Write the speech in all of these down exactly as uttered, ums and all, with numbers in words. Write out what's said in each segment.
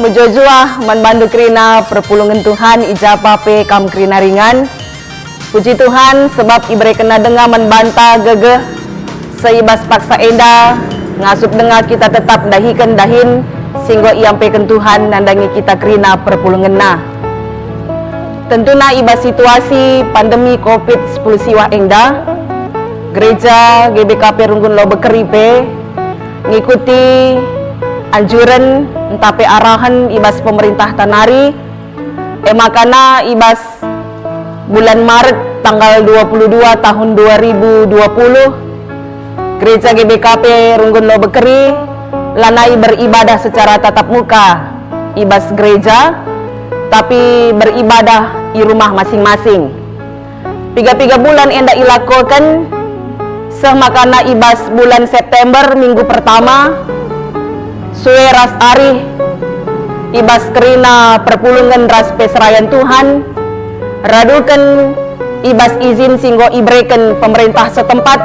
Mejuah-juah man bandu kerina perpulungen Tuhan i ja pe kam kerina ringan. Puji Tuhan, sebab iberekenNa denga man banta gegeh seh i bas paksa enda, ngasup denga kita tetap ndahiken dahin si enggo iampeken Tuhan nandangi kita kerina perpulungenNa. Tentuna i bas situasi pandemi covid sepuluh siwah enda, Gereja G B K P Runggun Lobekeri pe ngikuti anjuren ntah pe arahen i bas pemerintahta nari, e makana i bas bulan Maret tanggal dua puluh dua tahun dua ribu dua puluh, Gereja G B K P Runggun Lobekeri lanai beribadah secara tatap muka i bas gereja, tapi beribadah i rumah masing-masing. Piga-piga bulan enda ilakoken, seh makana i bas bulan September, minggu pertama, sue ras arih i bas kerina perpulungen ras pe serayan Tuhan, raduken i bas izin si enggo ibereken pemerintah setempat,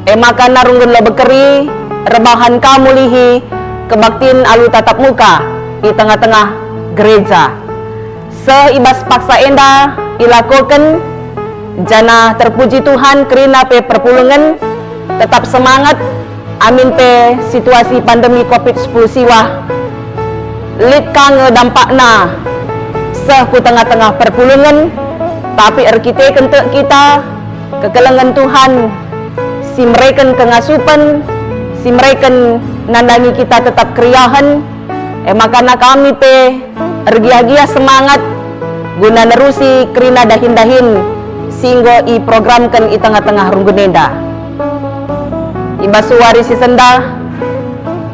e makana Runggun Lobekeri erbahan ka mulihi kebaktin alu tatap muka i tengah-tengah gereja. Seh i bas paksa enda ilakoken, janah terpuji Tuhan kerina pe perpulungen tetap semangat amin pe situasi pandemi covid sepuluh siwah lit ka nge dampakna seh ku tengah-tengah perpulungen, tapi erkiteken tek kita kekelengen Tuhan si mereken kengasupen, si mereken nandangi kita tetap keriahen, e makana kami pe ergiah-giah semangat guna nerusi kerina dahin-dahin si enggo iprogramken i tengah-tengah runggun enda. I bas wari si sendah,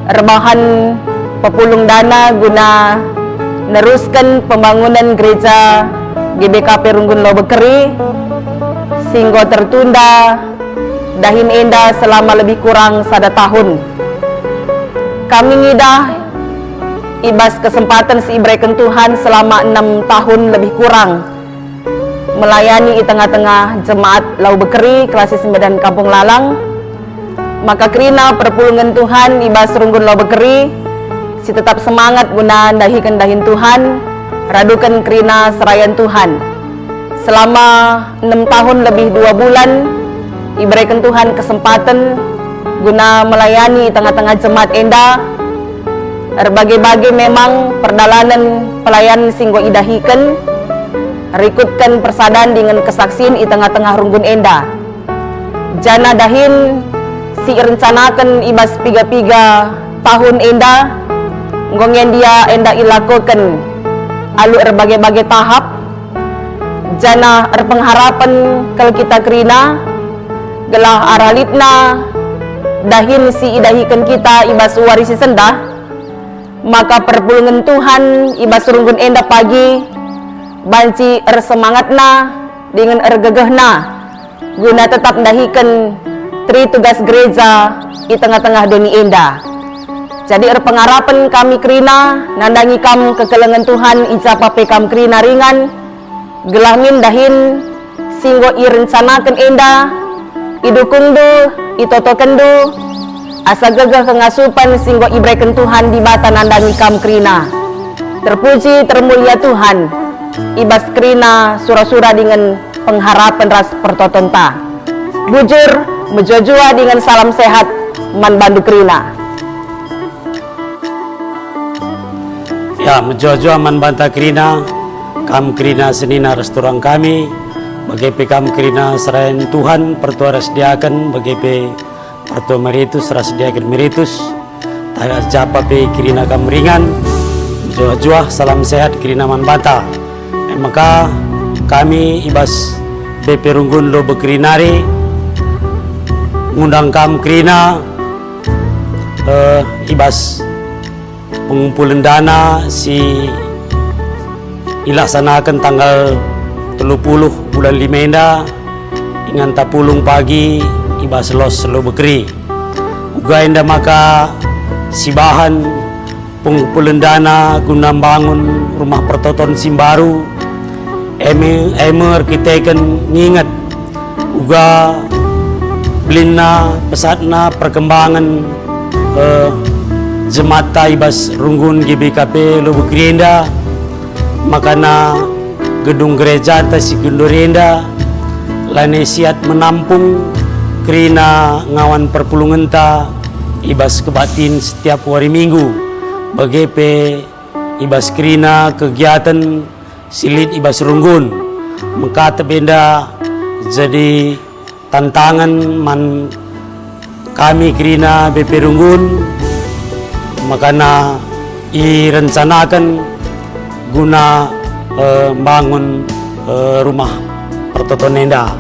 erbahan pepulung dana guna nerusken pembangunen Gereja G B K P Runggun Lobekeri si enggo tertunda dahin enda selama lebih kurang sada tahun. Kami ngidah i bas kesempaten si ibereken Tuhan selama enam tahun lebih kurang melayani i tengah-tengah jemaat Lobekeri, Klasis Medan Kampung Lalang, maka kerina perpulungen Tuhan i bas runggun Lobekeri si tetap semangat guna ndahiken dahin Tuhan, raduken kerina serayan Tuhan. Selama enam tahun lebih dua bulan, ibereken Tuhan kesempaten guna melayani i tengah-tengah jemaat enda. Erbage-bage memang perdalanen pelayanan si enggo idahiken, rikutken persadan dingen kesaksin i tengah-tengah runggun enda. Janah dahin si irencanaken i bas piga-piga tahun enda, enggo nge ndia enda ilakoken alu erbage-bage tahap, janah erpengharapen kal kita kerina, gelah arah litna dahin si idahiken kita i bas wari si sendah, maka perpulungen Tuhan i bas runggun enda pagi banci ersemangatna dingen ergegehna guna tetap ndahiken tri tugas gereja i tengah-tengah doni enda. Jadi erpengarapen kami kerina nandangi kam kekelengen Tuhan i ja pe kam kerina ringan, gelah min dahin si enggo irencanaken enda idukungndu, itotokenndu, asa gegeh kengasupen si enggo ibereken Tuhan Dibata nandangi kam kerina. Terpuji, termulia Tuhan, i bas kerina sura-sura dingen pengharapen ras pertotonta. Bujur, mejuah-juah dingen salam sehat man bandu kerina. Ya, mejuah-juah man banta kerina, kam kerina senina ras turang kami, bage pe kam kerina serayan Tuhan, pertua ras diaken, bage pe pertua emeritus ras diaken emeritus, tah ja pe kerina kam ringan, mejuah-juah, salam sehat kerina man banta. E maka kami i bas B P Runggun Lobekeri nari ngundang kam kerina, eh, i bas pengumpulen dana si ilaksanaken tanggal telu puluh bulan lima enda, inganta pulung pagi i bas los Lobekeri. Uga enda maka sibahan pengumpulen dana guna mbangun rumah pertoton si mbaru, e me, e me erkiteken nginget uga belinna pesatna perkembangan, eh, jematta i bas runggun G B K P Lobekri enda, makana gedung gerejanta si genduari enda lanai siat menampung kerina ngawan perpulungenta i bas kebaktin setiap wari Minggu, bage pe i bas kerina kegiaten si lit i bas runggun. Mekatep enda jadi tantangen man kami kerina B P Runggun, makana irencanaken guna, eh, mbangun, eh, rumah pertoton enda.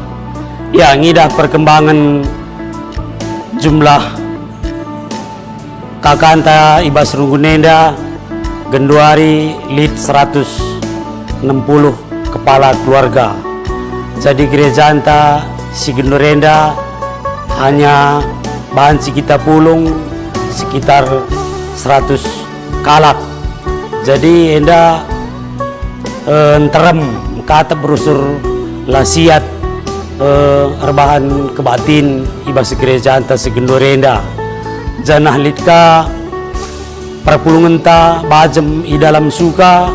Ya, ngidah perkembangan jumlah kakanta i bas runggun enda genduari lit seratus enem puluh kepala keluarga. Jadi gerejanta si genduari enda hanya banci kita pulung sekitar seratus kalak. Jadi enda, eh, nterem, mekatep rusur la siat, eh, erbahan kebaktin i bas gerejanta si genduari enda. Janah lit ka perpulungenta bajem i dalam suka,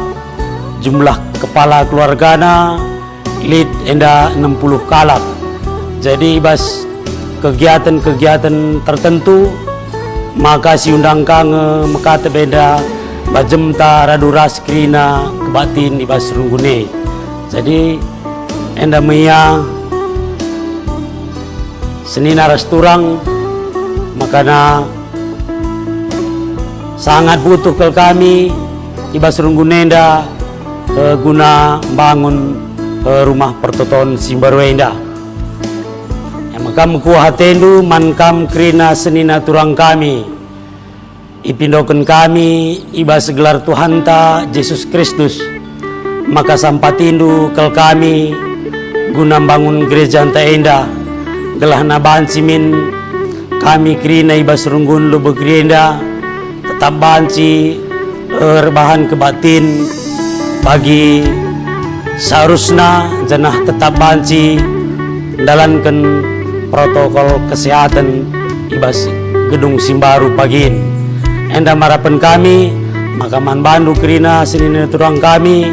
jumlah kepala keluargana lit enda enem puluh kalak. Jadi i bas kegiaten-kegiaten tertentu, maka siundang ka nge mekatep enda bajemta radu ras kerina kebaktin i bas runggun e. Jadi enda me ia senina ras turang, makana sangat butuh kal kami i bas runggun enda, eh, guna mbangun, eh, rumah pertoton si mbaru enda. E maka mekuah atendu man kam kerina senina turang kami. Ipindoken kami i bas gelar Tuhanta Jesus Kristus, maka sampatindu kal kami guna mbangun gerejanta enda, gelahna banci min kami kerina i bas runggun Lobekri enda tetap banci erbahan kebaktin bagi seharusna, janah tetap banci ndalanken protokol kesehatan i bas gedung si mbaru pagin. Enda marapen kami maka man bandu kerina senina turang kami,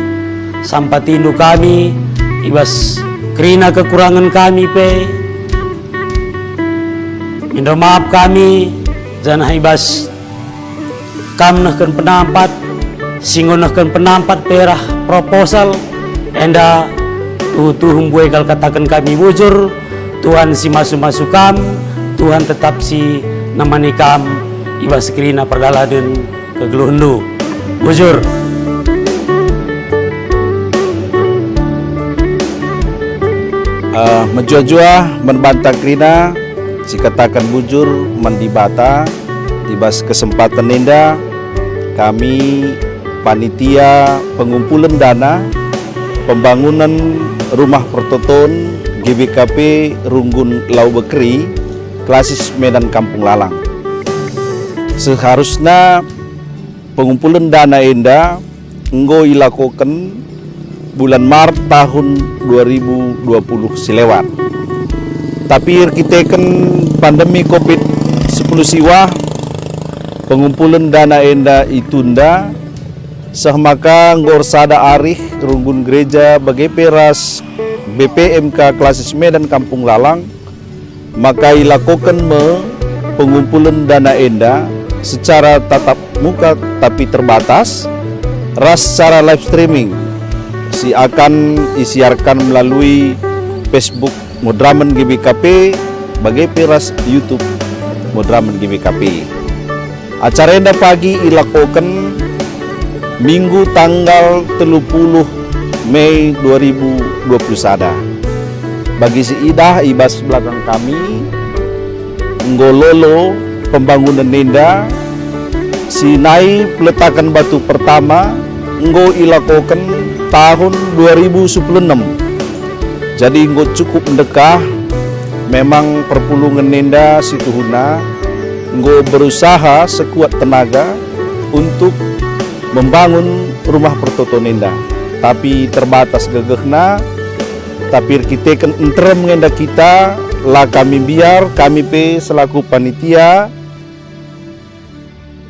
sampatindu kami i bas kerina kekurangen kami pe, mindo maaf kami, janah i bas kam nehken penampat, si enggo nehken penampat pe reh proposal, enda tuhu-tuhu mbue kal kataken kami bujur, Tuhan si masu-masu kam, Tuhan tetap si nemani kam i bas kerina perdalanen kegeluhenndu. Bujur. Eh, mejuah-juah man banta kerina, sikataken bujur man Dibata, i bas kesempaten enda kami panitia pengumpulen dana pembangunan rumah pertoton G B K P Runggun Lobekri, Klasis Medan Kampung Lalang. Seharusna pengumpulen dana enda enggo ilakoken bulan Maret tahun dua ribu dua puluh si lewat. Tapi erkiteken pandemi covid sepuluh siwah, pengumpulen dana enda itunda, seh maka enggo ersada arih runggun gereja bage pe ras B P M K Klasis Medan Kampung Lalang, maka ilakoken me pengumpulen dana enda secara tatap muka tapi terbatas, ras secara live streaming si akan isiarkan melalui Facebook Moderamen G B K P, bage pe ras YouTube Moderamen G B K P. Acara enda pagi ilakoken Minggu tanggal telu puluh Mei dua ribu dua puluh sada. Bagi si idah i bas belakang kami, enggo lolo pembangunen enda, si nai peletaken batu pertama enggo ilakoken tahun dua ribu sepuluh enem. Jadi enggo cukup ndekah, memang perpulungen enda situhuna enggo berusaha sekuat tenaga untuk membangun rumah pertoton enda, tapi terbatas gegehna. Tapi erkiteken nterem nge enda kita, la kami mbiar, kami pe selaku panitia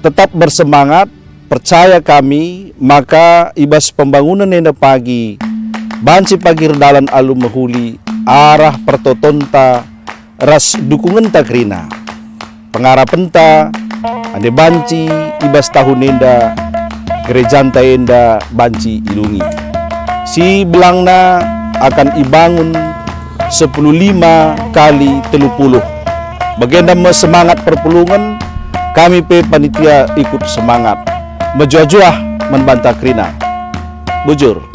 Tetap bersemangat, percaya kami maka i bas pembangunen enda pagi banci pagi erdalan alu mehuli arah pertotonta ras dukungenta kerina. Pengarapenta, ande banci i bas tahun enda gerejanta enda banci idungi. Si belangna akan ibangun sepuluh lima kali telu puluh. Bagenda me semangat perpulungen, kami pe panitia ikut semangat. Mejuah-juah man banta kerina. Bujur.